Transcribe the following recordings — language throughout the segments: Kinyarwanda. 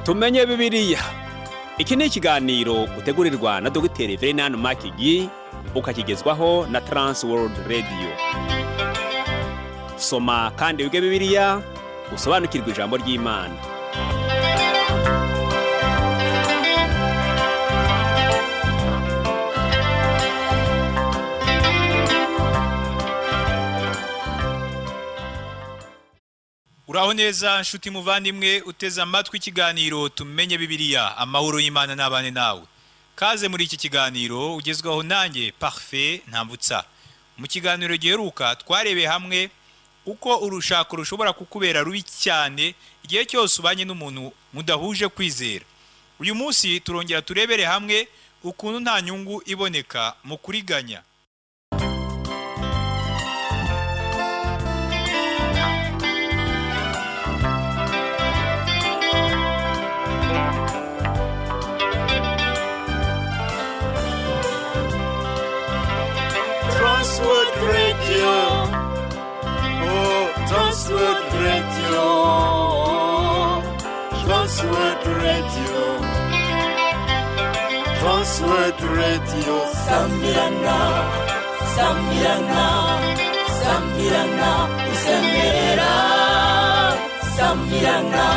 Tumenye Bibiliya. Iki ni ikiganiro utegurirwa na Dogiteri Verenani Makigi, ukakigezwaho na Trans World Radio. Soma kandi wige Bibiliya, usobanukirwe ijambo ry'Imana. Uraho neza nshuti muvandimwe uteze amatwi ikiganiro Tumenye Bibiliya. Amahoro y'Imana n'abane nawe. Kaze muri iki kiganiro ugezwaho nanjye Parfait Ntambutsa. Mu kiganiro giheruka twarebeye hamwe uko urushako rushobora kukubera rubi cyane igihe cyose ubanye n'umuntu mudahuje kwizera. Uyu munsi turongera turebere hamwe ukuntu nta nyungu iboneka mu kuriganya. Transworld Radio. Oh, Transworld Radio. Transworld Radio. Transworld Radio. Sambirana, sambirana, sambirana, usemerera. Sambirana,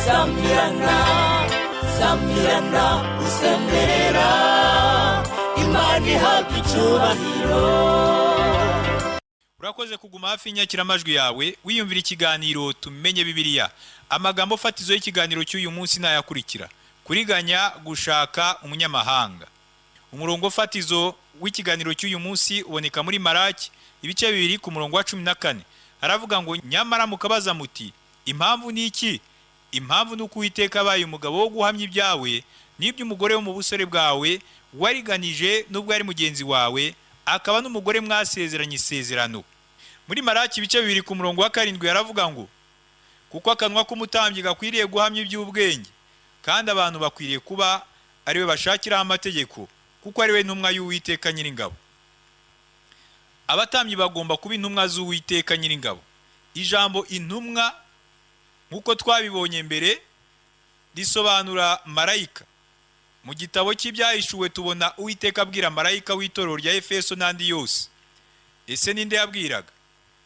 sambirana, sambirana, usemerera. Imana ihabwa icyubahiro. Urakoze kuguma hafi y'inyakiramajwi yawe wiyumvira ikiganiro Tumenye Bibiliya. Amagambo fatizo y'ikiganiro cy'uyu munsi nayakurikira: kuriganya, gushaka umunyamahanga. Umurongo fatizo w'ikiganiro cy'uyu munsi uboneka muri Maraki ibice 2 ku murongo wa 14. Haravuga ngo: nyamara mukabaza muti impamvu ni iki? Impamvu ni uko Uwiteka abaye umugabo wo guhamya ibyawe n'iby'umugore wo mu busore bwawe wariganije n'ubwo ari mugenzi wawe, akaba n'umugore mwasezeranye isezerano. Muri Maraki ibice 2 ku murongo wa 7 yaravuga ngo: kuko akanwa k'umutambyi gakwiriye guhamya iby'ubwenge, kandi abantu bakwiriye kuba ariwe bashakiraho amategeko, kuko ariwe ntumwa y'Uwiteka Nyiringabo. Abatambyi bagomba kuba intumwa z'Uwiteka Nyiringabo. Ijambo intumwa nk'uko twabibonye mbere risobanura marayika. Mu gitabo cy'Ibyahishuwe tubona Uwiteka abwira marayika w'itorero rya Efeso n'andi yose. Ese ninde yabwiraga?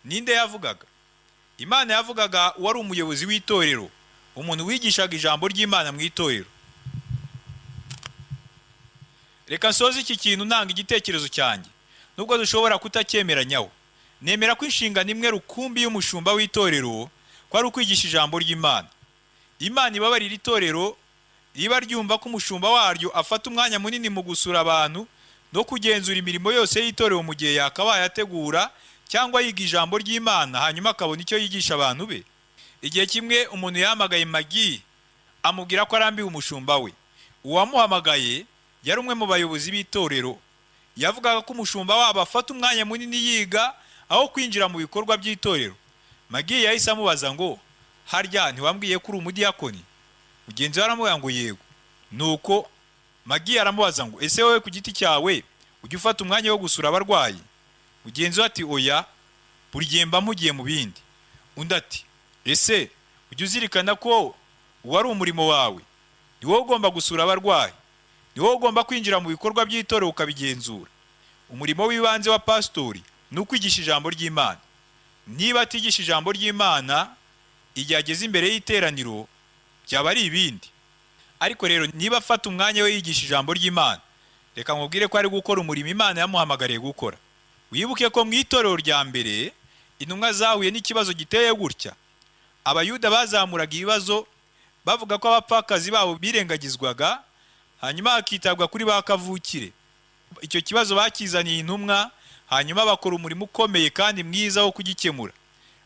Ninde yavugaga? Imana yavugaga wari umuyobozi w'itorero, umuntu wigishaga ijambo ry'Imana mu itorero. Reka nsoze iki kintu ntanga igitekerezo cyanjye, nubwo dushobora kutakyemeranyaho. Nemera ko inshingano imwe rukumbi y'umushumba w'itorero ko ari ukwigisha ijambo ry'Imana. Imana ibabarira itorero riba ryumva ko umushumba waryo afata umwanya munini mu gusura abantu no kugenzura imirimo yose y'itorero mu gihe yakabaye ategura cyangwa yiga ijambo ry'Imana, hanyuma akabona icyo yigisha abantu be. Igihe kimwe umuntu yahamagaye Magi amubwira ko arambiwe umushumba we. Uwamuhamagaye yari umwe mu bayobozi b'itorero. Yavugaga ko umushumba wabo afata umwanya munini yiga aho kwinjira mu bikorwa by'itorero. Magi yahise amubaza ngo: harya ntiwambwiye ko uri umudiyakoni? Mugenzi we aramubwira ngo yego. Nuko Magi aramubaza ngo: ese wowe ku giti cyawe ujya ufata umwanya wo gusura abarwayi? Mugenzi we ati: oya, buri gihe mba mpugiye mu bindi. Undi ati: ese ujya uzirikana ko uwo ari umurimo wawe? Ni wowe ugomba gusura abarwayi, ni wowe ugomba kwinjira mu bikorwa by'itorero ukabigenzura. Umurimo w'ibanze wa pasitori ni ukwigisha ijambo ry'Imana. Niba atigisha ijambo ry'Imana igihe ageze imbere y'iteraniro byaba ari ibindi. Ariko rero niba afata umwanya we yigisha ijambo ry'Imana, reka nkubwire ko ari gukora umurimo Imana yamuhamagariye gukora. Wibuke ko mu itorero rya mbere intumwa zahuye n'ikibazo giteye gutya. Abayuda bazamuraga ibibazo bavuga ko abapfakazi babo birengagizwaga, hanyuma hakitabwa kuri ba kavukire. Icyo kibazo bakizaniye intumwa, hanyuma bakora umurimo ukomeye kandi mwiza wo kugikemura.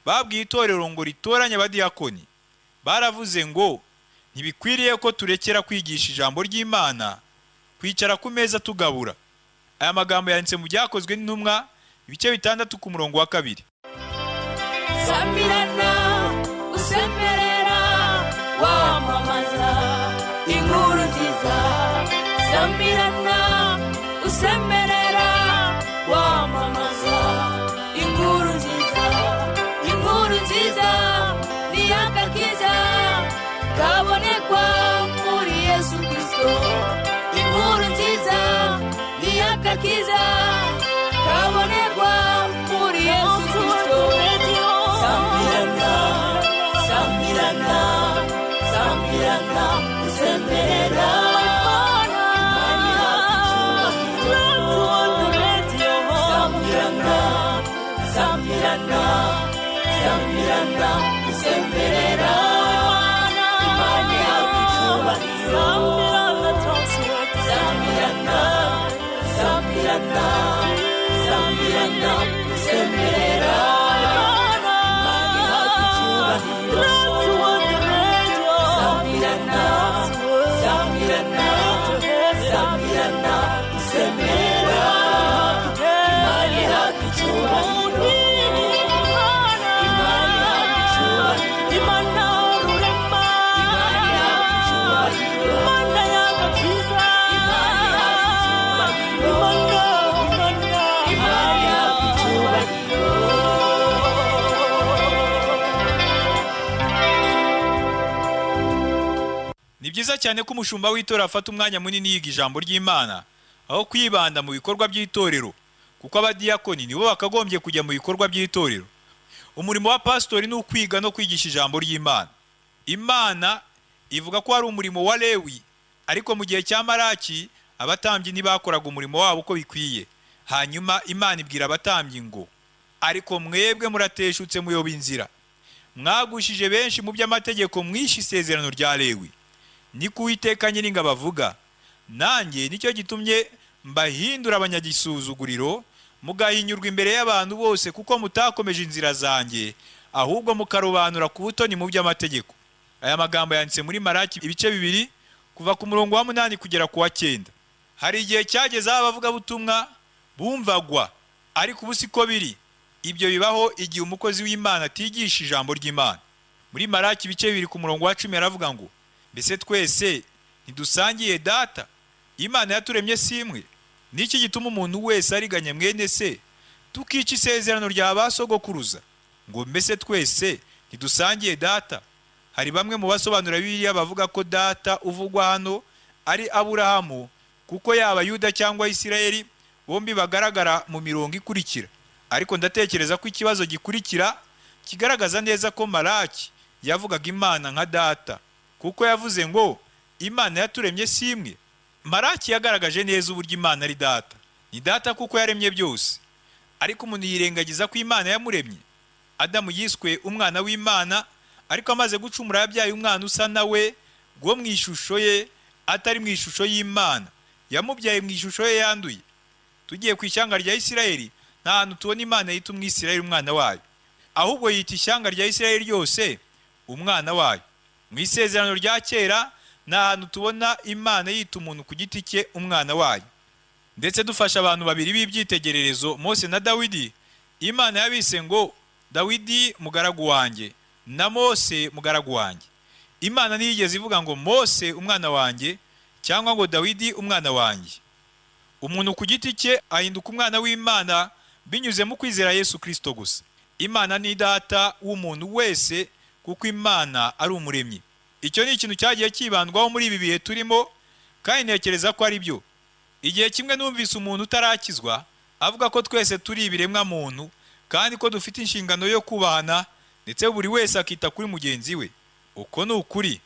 Babwiye itorero ngo ritoranye abadiyakoni. Baravuze ngo ntibikwiriye ko turekera kwigisha ijambo ry'Imana, kwicara ku meza tugabura. Aya magambo yanditse mu Byakozwe n'Intumwa ibice 6 ku murongo wa 2. Sambirana, usemerera, wamamaza inkuru nziza. Sambirana, usemerera, wamamaza inkuru nziza. Inkuru nziza ni akakiza kabonekwa Agakiza kabonerwa muri Yesu Kristo. Sambirana, sambirana, sambirana, usemerera. Sambirana, sambirana, sambirana, usemerera. Imana ihabwa icyubahiro. Sambirana, sambirana, sambirana, usemerera. Imana ihabwa icyubahiro. Sambirana, sambirana, sambirana, usemerera. Imana ihabwa icyubahiro. Imana ihabwa icyubahiro. Imana ihabwa icyubahiro. Imana ihabwa icyubahiro. Imana ihabwa icyubahiro. Ni byiza cyane ko umushumba w'itorero afata umwanya munini yiga ijambo ry'Imana aho kwibanda mu bikorwa by'itorero, kuko abadiyakoni nibo bakagombye kujya mu bikorwa by'itorero. Umurimo wa pasitori ni ukwiga no kwigisha ijambo ry'Imana. Imana ivuga ko ari umurimo wa Lewi, ariko mu gihe cya Maraki abatambyi ntibakoraga umurimo wabo uko bikwiye. Hanyuma Imana ibwira abatambyi ngo: ariko mwebwe murateshutse muyoba inzira, mwagushije benshi mu by'amategeko, mwishe isezerano rya Lewi. Niko Uwiteka Nyiringabo avuga. Nanjye nicyo gitumye mbahindura abanyagisuzuguriro, mugahinyurwa imbere y'abantu bose, kuko mutakomeje inzira zanjye, ahubwo mukarobanura ku butoni mu by'amategeko. Aya magambo yanditse muri Maraki ibice 2 kuva ku murongo wa 8 kugera ku wa 9. Hari igihe cyageze aho abavugabutumwa bumvagwa, ariko ubu siko biri. Ibyo bibaho igihe umukozi w'Imana atigisha ijambo ry'Imana. Muri Maraki ibice 2 ku murongo wa 10 aravuga ngo: mbese twese ntidusangiye data? Imana yaturemye si imwe? Niki gituma umuntu wese ariganya mwene se, tukica isezerano rya ba sogokuruza? Ngo mbese twese ntidusangiye data? Hari bamwe mu basobanura Bibiliya bavuga ko data uvugwa hano ari Aburahamu, kuko yaba Yuda cyangwa Isirayeli bombi bagaragara mu mirongo ikurikira. Ariko ndatekereza ko ikibazo gikurikira kigaragaza neza ko Maraki yavugaga Imana nka data, kuko yavuze ngo Imana yaturemye si imwe. Maraki yagaragaje neza uburyo Imana ari data. Ni data kuko yaremye byose, ariko umuntu yirengagiza ko Imana yamuremye. Adamu yiswe umwana w'Imana, ariko amaze gucumura yabyaye umwana usa nawe, wo mu ishusho ye, atari mu ishusho y'Imana. Yamubyaye mu ishusho ye yanduye. Tugiye ku ishyanga rya Isirayeli, nta hantu tubona Imana yita umwisirayeli umwana wayo, ahubwo yita ishyanga rya Isirayeli ryose umwana wayo. Mu isezerano rya kera nta hantu tubona Imana yita umuntu ku giti cye umwana wayo. Ndetse dufasha abantu babiri b'ibyitegererezo, Mose na Dawidi. Imana yabise ngo Dawidi mugaragu wanjye na Mose mugaragu wanjye. Imana ntiyigeze ivuga ngo Mose umwana wanjye cyangwa ngo Dawidi umwana wanjye. Umuntu ku giti cye ahinduka umwana w'Imana binyuze mu kwizera Yesu Kristo gusa. Imana ni data w'umuntu wese, kuko Imana ari umuremyi. Icyo ni ikintu cyagiye kibandwaho muri ibi bihe turimo, kandi ntekereza ko ari byo. Igihe kimwe numvise umuntu utarakizwa avuga ko twese turi ibiremwa muntu, kandi ko dufite inshingano yo kubahana, ndetse buri wese akita kuri mugenzi we. Uko ni ukuri.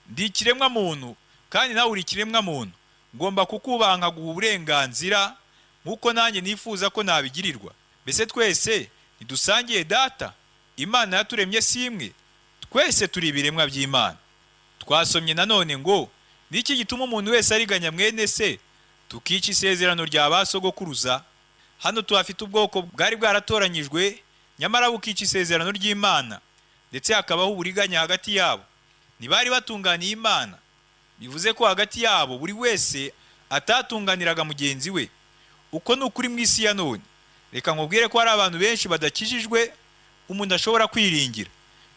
Ndi ikiremwa muntu, kandi nawe uri ikiremwa muntu. Ngomba kukubaha nkaguha uburenganzira nk'uko nanjye nifuza ko nabigirirwa. Mbese twese ntidusangiye data? Imana yaturemye si imwe? Twese turi ibiremwa by'Imana. Twasomye nanone ngo niki gituma umuntu wese ariganya mwene se, tukica isezerano rya ba sogokuruza? Hano tuhafite ubwoko bwari bwaratoranyijwe, nyamara bukica isezerano ry'Imana, ndetse hakabaho uburiganya hagati yabo. Ntibari batunganiye Imana. Bivuze ko hagati yabo buri wese atatunganiraga mugenzi we. Uko ni ukuri mu isi ya none. Reka nkubwire ko hari abantu benshi badakijijwe umuntu ashobora kwiringira.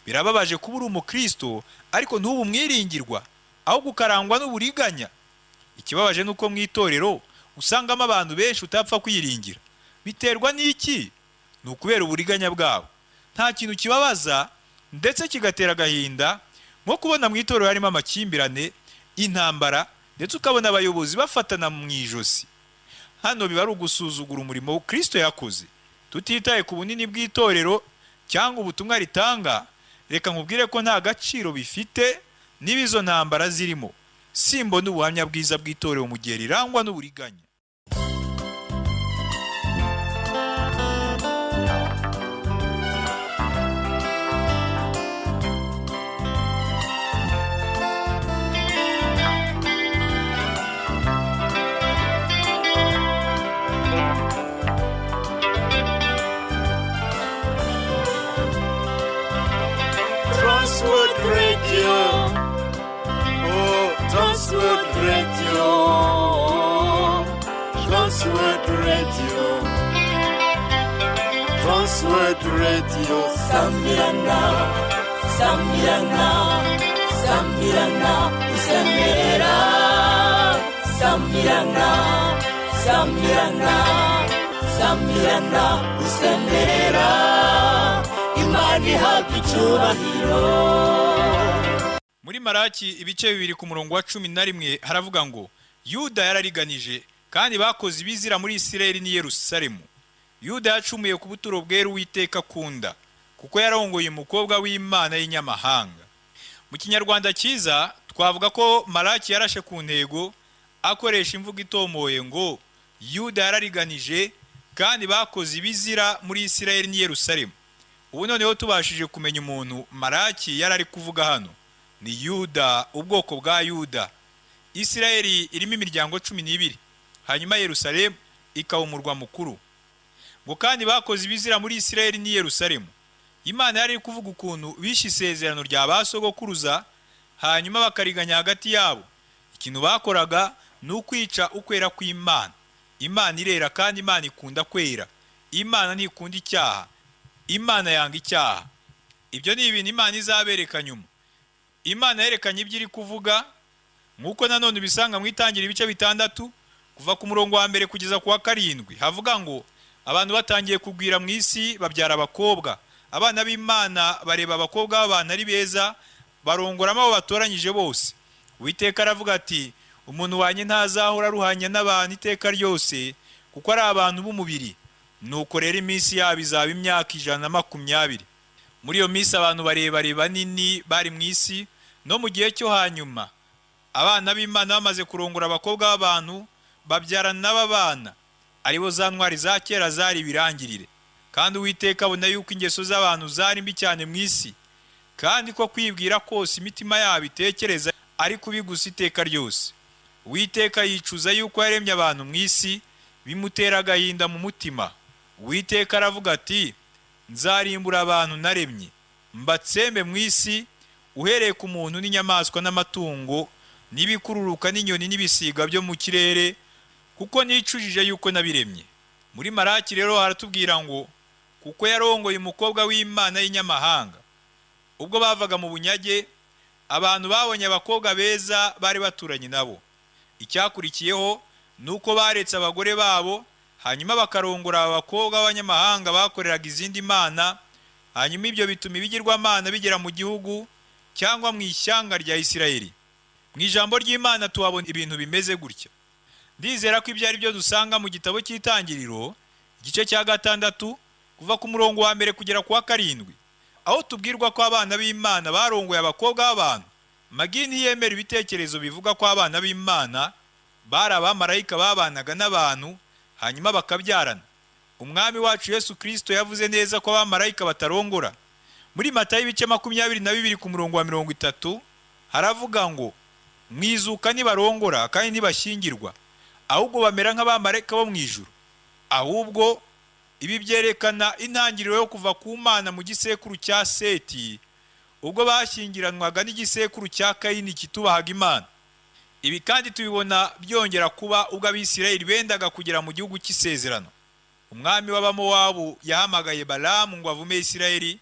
Birababaje kuba uri umukristo ariko ntubu umwiringirwa, ahubwo ukarangwa n'uburiganya. Ikibabaje nuko mu itorero usangamo abantu benshi utapfa kwiringira. Biterwa n'iki? Ni ukubera uburiganya bwabo. Nta kintu kibabaza ndetse kigatera agahinda nko kubona mu itorero harimo amakimbirane, intambara, ndetse ukabona abayobozi bafatana mu ijosi. Hano biba ari ugusuzugura umurimo Kristo yakoze. Tutitaye ku bunini bw'itorero cyangwa ubutumwa ritanga, reka nkubwire ko nta gaciro bifite niba izo ntambara zirimo. Simbona ubuhamya bwiza bw'itorero mu gihe rirangwa n'uburiganya. Transworld Radio. Oh, Transworld Radio. Transworld Radio. Transworld Radio. Sambirana, sambirana, sambirana, usemerera. Sambirana, sambirana, sambirana, usemerera. Imana ihabwa icyubahiro. Muri Maraki ibice 2 ku murongo wa 11 haravuga ngo Yuda yarariganije kandi bakoze ibizira muri Isirayeli n'i Yerusalemu. Yuda yacumuye ku buturo bwera Uwiteka akunda, kuko yarongoye umukobwa w'Imana y'inyamahanga. Mu Kinyarwanda cyiza twavuga ko Maraki yarashe ku ntego akoresha imvugo itomoye ngo Yuda yarariganije kandi bakoze ibizira muri Isirayeli n'i Yerusalemu. Ubu noneho tubashije kumenya umuntu Maraki yari ari kuvuga hano ni Yuda, ubwoko bwa Yuda. Isirayeli irimo imiryango 12, hanyuma Yerusalemu ikaba umurwa mukuru. Ngo kandi bakoze ibizira muri Isirayeli n'i Yerusalemu. Imana yari iri kuvuga ukuntu bishe isezerano rya ba sogokuruza, hanyuma bakariganya hagati yabo. Ikintu bakoraga ni ukwica ukwera kw'Imana. Imana irera kandi Imana ikunda kwera. Imana ntikunda icyaha. Imana yanga icyaha. Ibyo ni ibintu Imana izabereka nyuma. Imana yerekanye ibyo iri kuvuga, nk'uko nanone ubisanga mu Itangira ibice 6 kuva ku murongo wa 1 kugeza ku wa 7, havuga ngo abantu batangiye kugwira mu isi babyara abakobwa. Abana b'Imana bareba abakobwa b'abantu ari beza, barongoramo abo batoranyije bose. Uwiteka aravuga ati umuntu wanjye ntazahora aruhanya n'abantu iteka ryose, kuko ari abantu b'umubiri. Nuko rero iminsi yabo izaba imyaka 120. Muri iyo minsi abantu barebare banini bari mu isi, no mu gihe cyo hanyuma abana b'Imana bamaze kurongora abakobwa b'abantu babyarana n'ababana, aribo za ntwari za kera zari ibirangirire. Kandi Uwiteka abona yuko ingeso z'abantu zari mbi cyane mu isi, kandi ko kwibwira kose imitima yabo itekereza ari kubi gusa iteka ryose. Uwiteka yicuza yuko yaremye abantu mu isi, bimutera agahinda mu mutima. Uwiteka aravuga ati nzarimbura abantu naremye, mbatsembe mu isi, uhereye ku muntu n'inyamaswa n'amatungo n'ibikururuka n'inyoni n'ibisiga byo mu kirere, kuko nicujije yuko nabiremye. Muri Maraki rero haratubwira ngo kuko yarongoye umukobwa w'Imana y'inyamahanga. Ubwo bavaga mu bunyage, abantu babonye abakobwa beza bari baturanye nabo. Icyakurikiyeho ni uko baretse abagore babo, hanyuma bakarongora aba bakobwa b'abanyamahanga bakoreraga izindi mana. Hanyuma ibyo bituma ibigirwamana bigera mu gihugu cyangwa mu ishyanga rya Isirayeli. Mu ijambo ry'Imana tuhabona ibintu bimeze gutya. Ndizera ko ibyo ari byo dusanga mu gitabo cy'Itangiriro igice cya 6 kuva ku murongo wa 1 kugera ku wa 7, aho tubwirwa ko abana b'Imana barongoye abakobwa b'abantu. Magi ntiyemera ibitekerezo bivuga ko abana b'Imana bari abamarayika babanaga n'abantu hanyuma bakabyarana. Umwami wacu Yesu Kristo yavuze neza ko abamarayika batarongora. Muri Matayo ibice 22 ku murongo wa 30 haravuga ngo mwizuka ntibarongora kandi ntibashyingirwa, ahubwo bamera nk'abamarayika bo mu ijuru. Ahubwo ibi byerekana intangiriro yo kuva ku Mana mu gisekuru cya Seti, ubwo bashyingiranwaga n'igisekuru cya Kayini kitubahaga Imana. Ibi kandi tubibona byongera kuba ubwo Abisirayeli bendaga kugera mu gihugu cy'isezerano. Umwami w'Abamowabu yahamagaye Balamu ngo avume Isirayeli,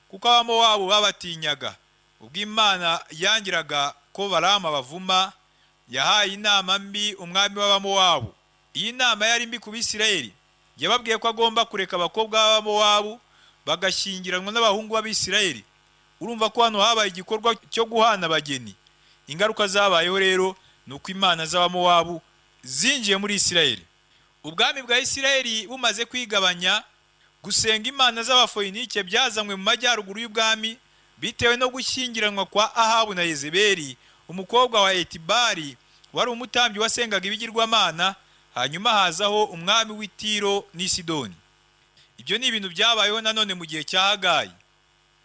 kuko Abamowabu babatinyaga. Ubwo Imana yangiraga ko Balamu abavuma, yahaye inama mbi umwami w'Abamowabu. Iyi nama yari mbi ku Bisirayeli. Yababwiye ko agomba kureka abakobwa b'Abamowabu bagashyingiranwa n'abahungu b'Abisirayeli. Urumva ko hano habaye igikorwa cyo guhana abageni. Ingaruka zabayeho rero ni uko imana z'Abamowabu zinjiye muri Isirayeli. Ubwami bwa Isirayeli bumaze kwigabanya, gusenga imana z'Abafoyinike byazanywe mu majyaruguru y'ubwami bitewe no gushyingiranwa kwa Ahabu na Yezebeli, umukobwa wa Etibari wari umutambyi wasengaga ibigirwamana. Hanyuma hazaho umwami w'i Tiro n'i Sidoni. Ibyo ni ibintu byabayeho nanone mu gihe cya Hagayi.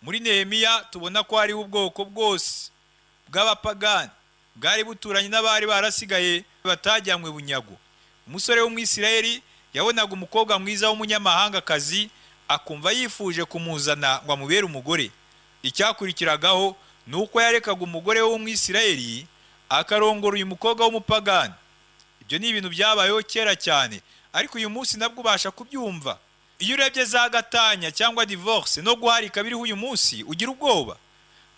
Muri Nehemiya tubona ko hariho ubwoko bwose bw'abapagani bwari buturanye n'abari barasigaye batajyanywe bunyago. Umusore w'Umwisirayeli yabonaga umukobwa mwiza w'umunyamahangakazi, akumva yifuje kumuzana ngo amubere umugore. Icyakurikiragaho ni uko yarekaga umugore w'Umwisirayeli akarongora uyu mukobwa w'umupagani. Ibyo ni ibintu byabayeho kera cyane, ariko uyu munsi nabwo ubasha kubyumva. Iyo urebye za gatanya cyangwa divorce no guharika biriho uyu munsi, ugira ubwoba.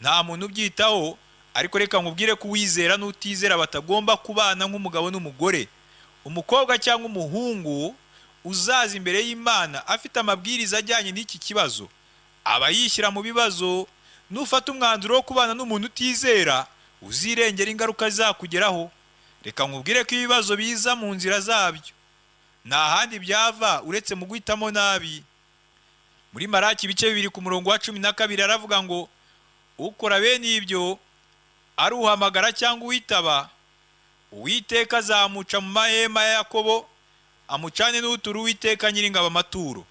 Nta muntu ubyitaho, ariko reka nkubwire ko uwizera n'utizera batagomba kubana nk'umugabo n'umugore. Umukobwa cyangwa umuhungu uzaza imbere y'Imana afite amabwiriza ajyanye n'iki kibazo aba yishyira mu bibazo. Nufata umwanzuro wo kubana n'umuntu utizera, uzirengera ingaruka zizakugeraho. Reka nkubwire ko ibibazo biza mu nzira zabyo, nta handi byava uretse mu guhitamo nabi. Muri Maraki ibice 2 ku murongo wa 12 aravuga ngo ukora bene ibyo aruhamagara cyangwa uwitaba, Uwiteka azamuca mu mahema ya Yakobo, amucane n'utura Uwiteka Nyiringabo amaturo.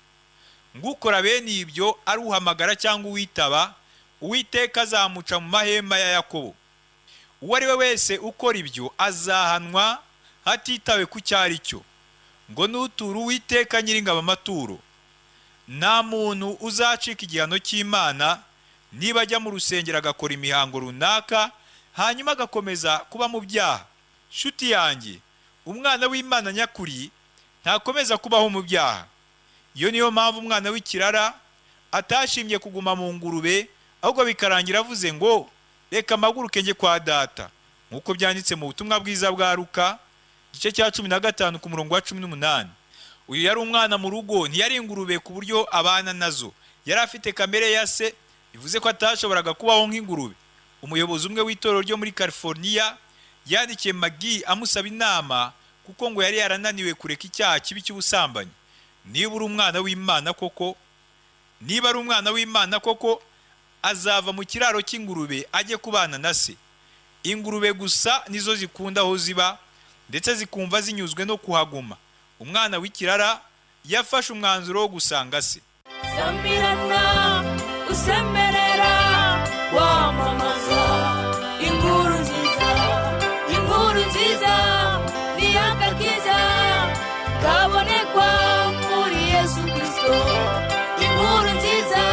Ngukora bene ibyo aruhamagara cyangwa uwitaba, Uwiteka azamuca mu mahema ya Yakobo. Uwo ari we wese ukora ibyo azahanwa hatitawe ku cyo ari cyo, ngo n'utura Uwiteka Nyiringabo amaturo. Nta muntu uzacika igihano cy'Imana niba ajya mu rusengero agakora imihango runaka, hanyuma agakomeza kuba mu byaha. Shuti yanjye, umwana w'Imana nyakuri ntakomeza kubaho mu byaha. Iyo niyo mpamvu umwana w'ikirara atashimye kuguma mu ngurube, ahubwo bikarangira avuze ngo reka mpaguruke njye kwa data, nk'uko byanditse mu butumwa bwiza bwa Luka igice cya 15 ku murongo wa 18. Uyu yari umwana mu rugo, ntiyari ingurube ku buryo abana nazo. Yari afite kamere ya se, bivuze ko atashoboraga kubaho nk'ingurube. Umuyobozi umwe w'itorero ryo muri California yandikiye Magi amusaba inama, kuko ngo yari yarananiwe kureka icyaha kibi cy'ubusambanyi. Niba uri umwana w'Imana koko, niba ari umwana w'Imana koko, azava mu kiraro cy'ingurube ajye kubana na se. Ingurube gusa nizo zikunda aho ziba, ndetse zikumva zinyuzwe no kuhaguma. Umwana w'ikirara yafashe umwanzuro wo gusanga se. Samirana usemerera wamamaza inkuru nziza, inkuru nziza ni agakiza kabonekwa muri Yesu Kristo. Inkuru nziza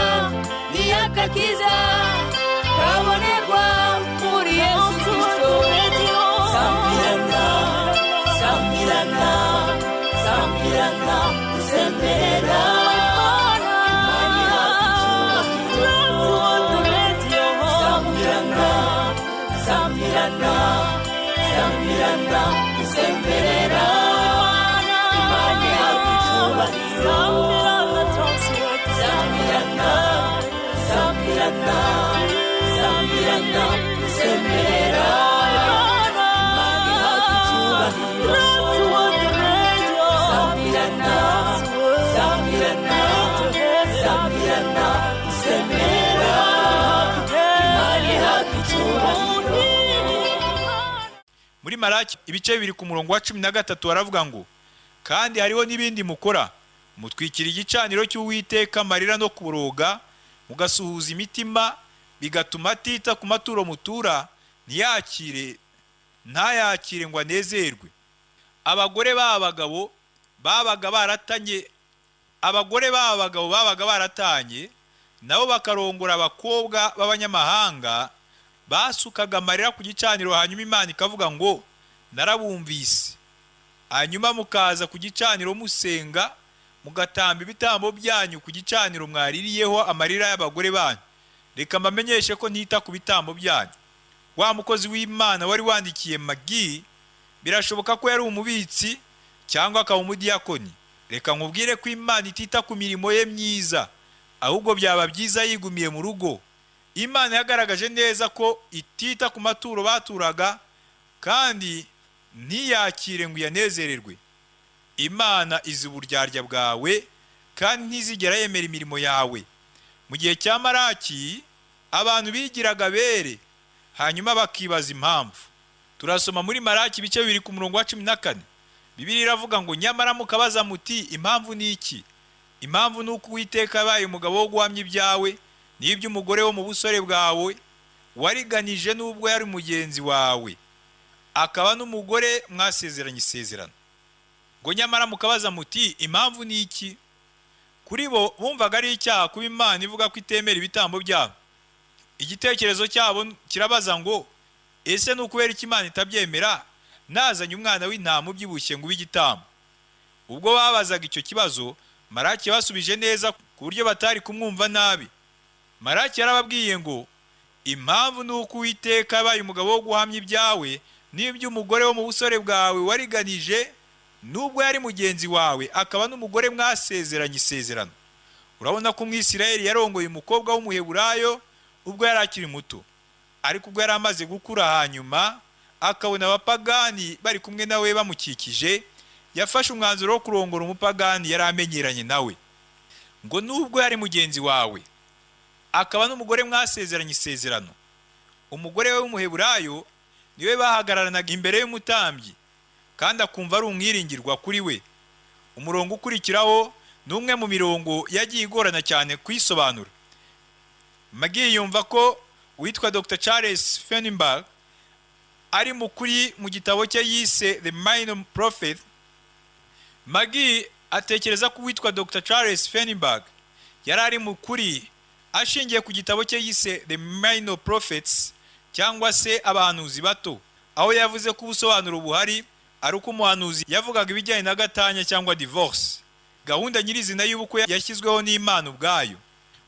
ni agakiza kabonekwa muri Yesu Kristo. Samirana, samirana, samirana usemerera. Samirana, samirana, samirana usemerera. Imana ihabwa icyubahiro. Samirana, samirana, samirana usemerera. Imana ihabwa icyubahiro. Samirana, samirana, samirana usemerera. Imana ihabwa icyubahiro. Muri Maraki ibice 2 ku murongo wa 13 baravuga ngo kandi hariho n'ibindi mukora, mutwikira igicaniro cy'Uwiteka amarira no kuboroga, mugasuhuza imitima, bigatuma atita ku maturo mutura, ntiyakire, ntayakire ngo anezerwe. Abagore b'abagabo babaga baratanye, abagore b'abagabo babaga baratanye, nabo bakarongora abakobwa b'abanyamahanga, basukaga amarira ku gicaniro, hanyuma Imana ikavuga ngo narabumvise. Hanyuma mukaza ku gicaniro musenga, mugatamba ibitambo byanyu ku gicaniro mwaririyeho amarira y'abagore banyu. Reka mbamenyeshe ko ntita ku bitambo byanyu. Wa mukozi w'Imana wari wandikiye Magi, birashoboka ko yari umubitsi cyangwa akaba umudiyakoni. Reka nkubwire ko Imana itita ku mirimo ye myiza, ahubwo byaba byiza yigumiye mu rugo. Imana yagaragaje neza ko itita ku maturo baturaga, kandi ntiyakire ngo iyanezererwe. Imana izi uburyarya bwawe kandi ntizigera yemera imirimo yawe. Mu gihe cya Maraki, abantu bigiraga bere, hanyuma bakibaza impamvu. Turasoma muri Maraki ibice 2 ku murongo wa 14. Bibiliya iravuga ngo: nyamara mukabaza muti impamvu ni iki? Impamvu ni uko Uwiteka yabaye umugabo wo guhamya ibyawe n'iby'umugore wo mu busore bwawe wariganije, n'ubwo yari mugenzi wawe, akaba n'umugore mwasezeranye isezerano. Ngo nyamara mukabaza muti impamvu ni iki? Kuri bo bumvaga ari icyaha kuba Imana ivuga ko itemera ibitambo byabo. Igitekerezo cyabo kirabaza ngo: ese ni ukubera iki Imana itabyemera nazanye umwana w'intama ubyibushye ngo ube igitambo? Ubwo babazaga icyo kibazo, Maraki yabasubije neza ku buryo batari kumwumva nabi. Maraki yarababwiye ngo: impamvu ni uko Uwiteka yabaye umugabo wo guhamya ibyawe n'iby'umugore wo mu busore bwawe wariganije, nubwo yari mugenzi wawe, akaba n'umugore mwasezeranye isezerano. Urabona ko Umwisirayeli yarongoye umukobwa w'Umuheburayo ubwo yari akiri muto, ariko ubwo yari amaze gukura hanyuma akabona abapagani bari kumwe nawe bamukikije, yafashe umwanzuro wo kurongora umupagani yari amenyeranye nawe. Ngo nubwo yari mugenzi wawe, akaba n'umugore mwasezeranye isezerano. Umugore we w'Umuheburayo niwe bahagararanaga imbere y'umutambyi, kandi akumva ari umwiringirwa kuri we. Umurongo ukurikiraho ni umwe mu mirongo yagiye igorana cyane kuyisobanura. Magi yumva ko uwitwa Dr. Charles Fenimburg ari mukuri mu gitabo cye yise The Minor Prophet. Magi atekereza ko uwitwa Dr. Charles Fenimburg yari ari mukuri ashingiye ku gitabo cye yise The Minor Prophets, cyangwa se abahanuzi bato, aho yavuze ko ubusobanuro buhari ari uko umuhanuzi yavugaga ibijyanye na gatanya cyangwa divorce, gahunda nyirizina y'ubukwe yashyizweho n'Imana ubwayo.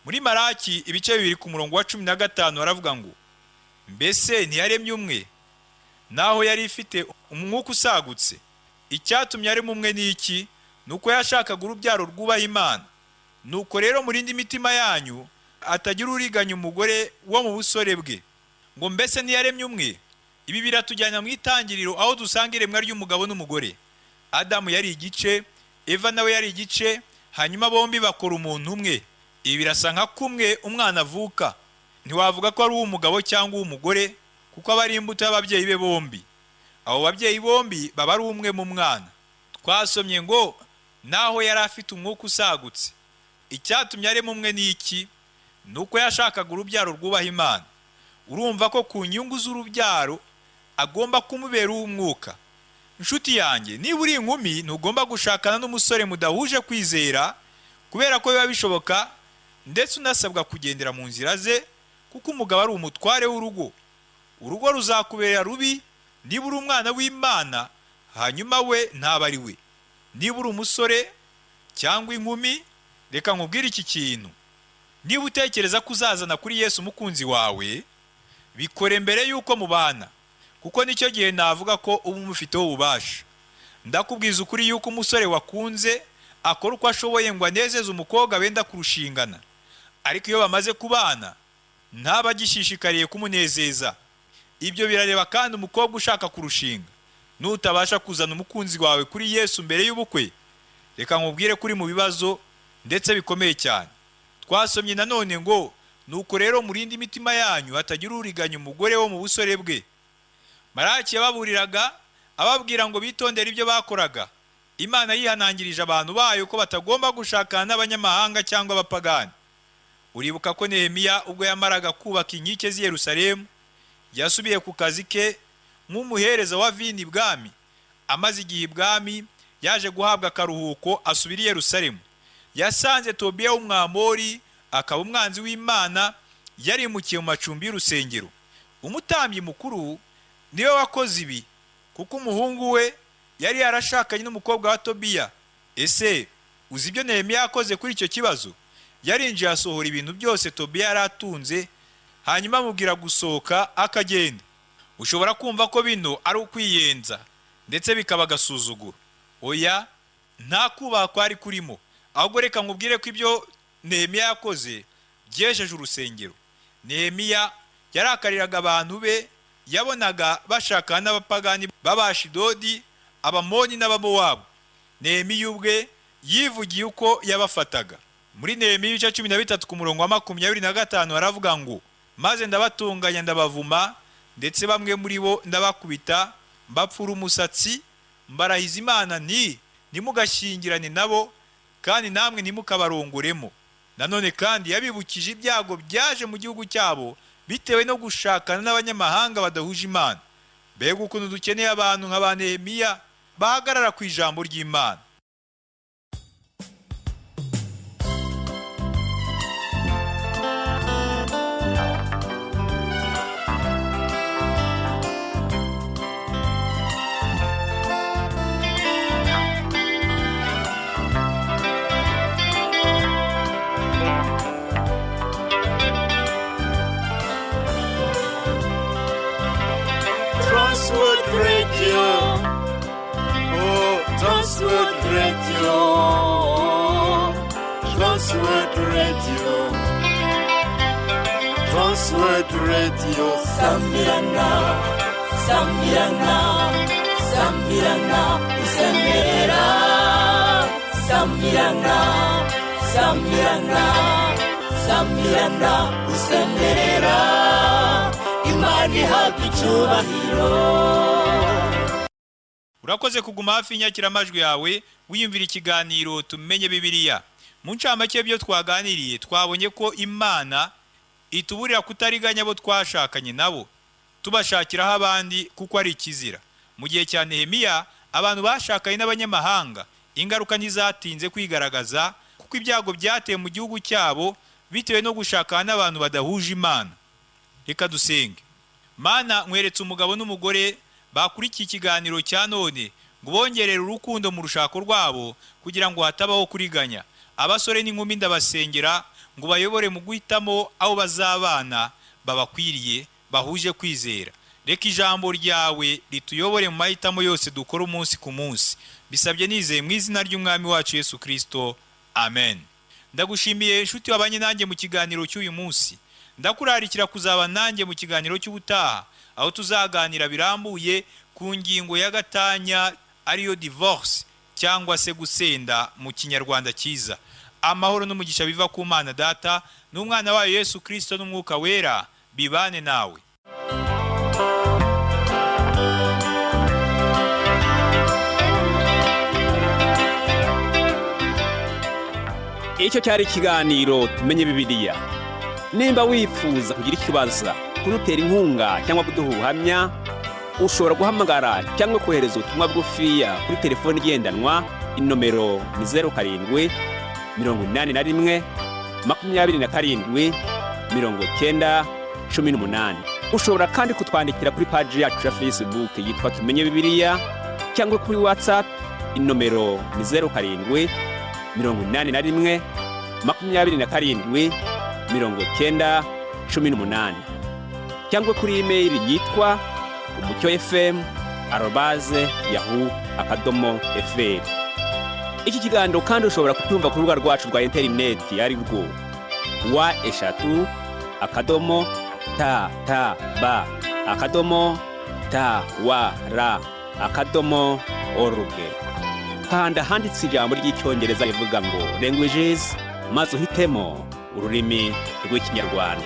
Muri Maraki ibice 2 ku murongo wa 15 haravuga ngo: mbese ntiyaremye umwe, naho yari ifite umwuka usagutse? Icyatumye arema umwe ni iki? Nuko yashakaga urubyaro rwubaha Imana. Nuko rero murinde imitima yanyu atagira uriganya umugore wo mu busore bwe. Ngo mbese ntiyaremye umwe? Ibi biratujyana mu itangiriro, aho dusanga iremwa ry'umugabo n'umugore. Adamu yari igice, Eva nawe yari igice, hanyuma bombi bakora umuntu umwe. Ibi birasa nka kumwe umwana avuka. Ntiwavuga ko ari uw'umugabo cyangwa uw'umugore, kuko aba ari imbuto y'ababyeyi be bombi. Abo babyeyi bombi baba ari umwe mu mwana. Twasomye ngo naho yari afite umwuka usagutse. Icyatumye arema umwe ni iki? Nuko yashakaga urubyaro rwubaha Imana. Urumva ko ku nyungu z'urubyaro agomba kumubera uw'umwuka. Inshuti yanjye, niba uri inkumi ntugomba gushakana n'umusore mudahuje kwizera, kubera ko biba bishoboka, ndetse unasabwa kugendera mu nzira ze, kuko umugabo ari umutware w'urugo. Urugo ruzakubera rubi niba uri umwana w'Imana, hanyuma we ntaba ari we. Niba uri umusore cyangwa inkumi, reka nkubwire iki kintu. Niba utekereza ko uzazana kuri Yesu umukunzi wawe, bikore mbere y'uko mubana, kuko nicyo gihe navuga ko uba umufiteho ububasha. Ndakubwiza ukuri yuko umusore wakunze akora uko ashoboye ngo anezeze umukobwa benda kurushingana, ariko iyo bamaze kubana ntaba agishishikariye kumunezeza. Ibyo birareba kandi umukobwa ushaka kurushinga. Nutabasha kuzana umukunzi wawe kuri Yesu mbere y'ubukwe, reka nkubwire kuri mu bibazo ndetse bikomeye cyane. Twasomye nanone ngo nuko rero murinde imitima yanyu hatagira uriganya umugore wo mu busore bwe. Maraki yababuriraga ababwira ngo bitondere ibyo bakoraga. Imana yihanangirije abantu bayo ko batagomba gushakana n'abanyamahanga cyangwa abapagani. Uribuka ko Nehemiya ubwo yamaraga kubaka inkike z'i Yerusalemu, yasubiye ku kazi ke nk'umuhereza wa vini ibwami. Amaze igihe ibwami, yaje guhabwa akaruhuko asubira i Yerusalemu. Yasanze Tobiya w'Umwamori, akaba umwanzi w'Imana, yarimukiye mu macumbi y'urusengero. Umutambyi mukuru niwe wakoze ibi, kuko umuhungu we yari yarashakanye n'umukobwa wa Tobiya. Ese uzi ibyo Nehemiya yakoze kuri icyo kibazo? Yarinjiye asohora ibintu byose Tobiya yari atunze, hanyuma amubwira gusohoka akagenda. Ushobora kumva ko bino ari ukwiyenza ndetse bikaba agasuzuguro. Oya, nta kubaha kwari kurimo. Ahubwo reka nkubwire ko ibyo Nehemiya yakoze byejeje urusengero. Nehemiya yarakariraga abantu be, yabonaga bashakana n'abapagani b'Abashidodi, Abamoni n'Abamowabu. Nehemiya ubwe yivugiye uko yabafataga. Muri Nehemiya ibice 13 ku murongo wa 25 haravuga ngo: "Maze ndabatunganya ndabavuma, ndetse bamwe muri bo ndabakubita, mbapfura umusatsi, mbarahiza Imana nti: ntimugashyingirane nabo, kandi namwe ntimukabarongoremo." Nanone kandi yabibukije ibyago byaje mu gihugu cyabo bitewe no gushakana n'abanyamahanga badahuje Imana. Mbega ukuntu dukeneye abantu nka ba Nehemiya bahagarara ku ijambo ry'Imana! Transworld Radio. Oh, Transworld Radio. Transworld Radio. Transworld Radio. Sambirana, sambirana, sambirana, usemerera. Sambirana, sambirana, sambirana, usemerera. Imana ihabwa icyubahiro. Urakoze kuguma hafi y'inyakiramajwi yawe wiyumvira ikiganiro Tumenye Bibiliya. Mu ncamake y'ibyo twaganiriye, twabonye ko Imana ituburira kutariganya abo twashakanye nabo tubashakiraho abandi, kuko ari ikizira. Mu gihe cya Nehemiya, abantu bashakanye n'abanyamahanga, ingaruka ntizatinze kwigaragaza, kuko ibyago byateye mu gihugu cyabo bitewe no gushakana n'abantu badahuje Imana. Reka dusenge. Mana, nkweretse umugabo n'umugore bakurikiye ikiganiro cya none, ngo bongerere urukundo mu rushako rwabo kugira ngo hatabaho kuriganya. Abasore n'inkumi ndabasengera ngo bayobore mu guhitamo aho bazabana babakwiriye bahuje kwizera. Reka ijambo ryawe rituyobore mu mahitamo yose dukora umunsi ku munsi. Bisabye nizeye mu izina ry'Umwami wacu Yesu Kristo, amen. Ndagushimiye inshuti wabanye nanjye mu kiganiro cy'uyu munsi. Ndakurarikira kuzaba nanjye mu kiganiro cy'ubutaha, aho tuzaganira birambuye ku ngingo ya gatanya, ariyo divorce cyangwa se gusenda mu Kinyarwanda cyiza. Amahoro n'umugisha biva ku Mana Data n'Umwana wayo Yesu Kristo n'Umwuka Wera bibane nawe. Icyo cyari ikiganiro Tumenye Bibiliya. Nimba wifuza kugira ikibazo, kudutera inkunga cyangwa kuduha ubuhamya, ushobora guhamagara cyangwa kohereza ubutumwa bugufiya kuri telefoni igendanwa. Inomero ni 0781 27 90 18. Ushobora kandi kutwandikira kuri paji yacu ya Facebook yitwa Tumenye Bibiliya, cyangwa kuri WhatsApp. Inomero ni 0781 27 90 18, cyangwa kuri imeyili yitwa umucyofm@yahoo.fr. Iki kiganiro kandi ushobora kucyumva ku rubuga rwacu rwa interineti, ari rwo www.tb.twr.org. Kanda handitse ijambo ry'Icyongereza rivuga ngo "languages", maze uhitemo ururimi rw'Ikinyarwanda.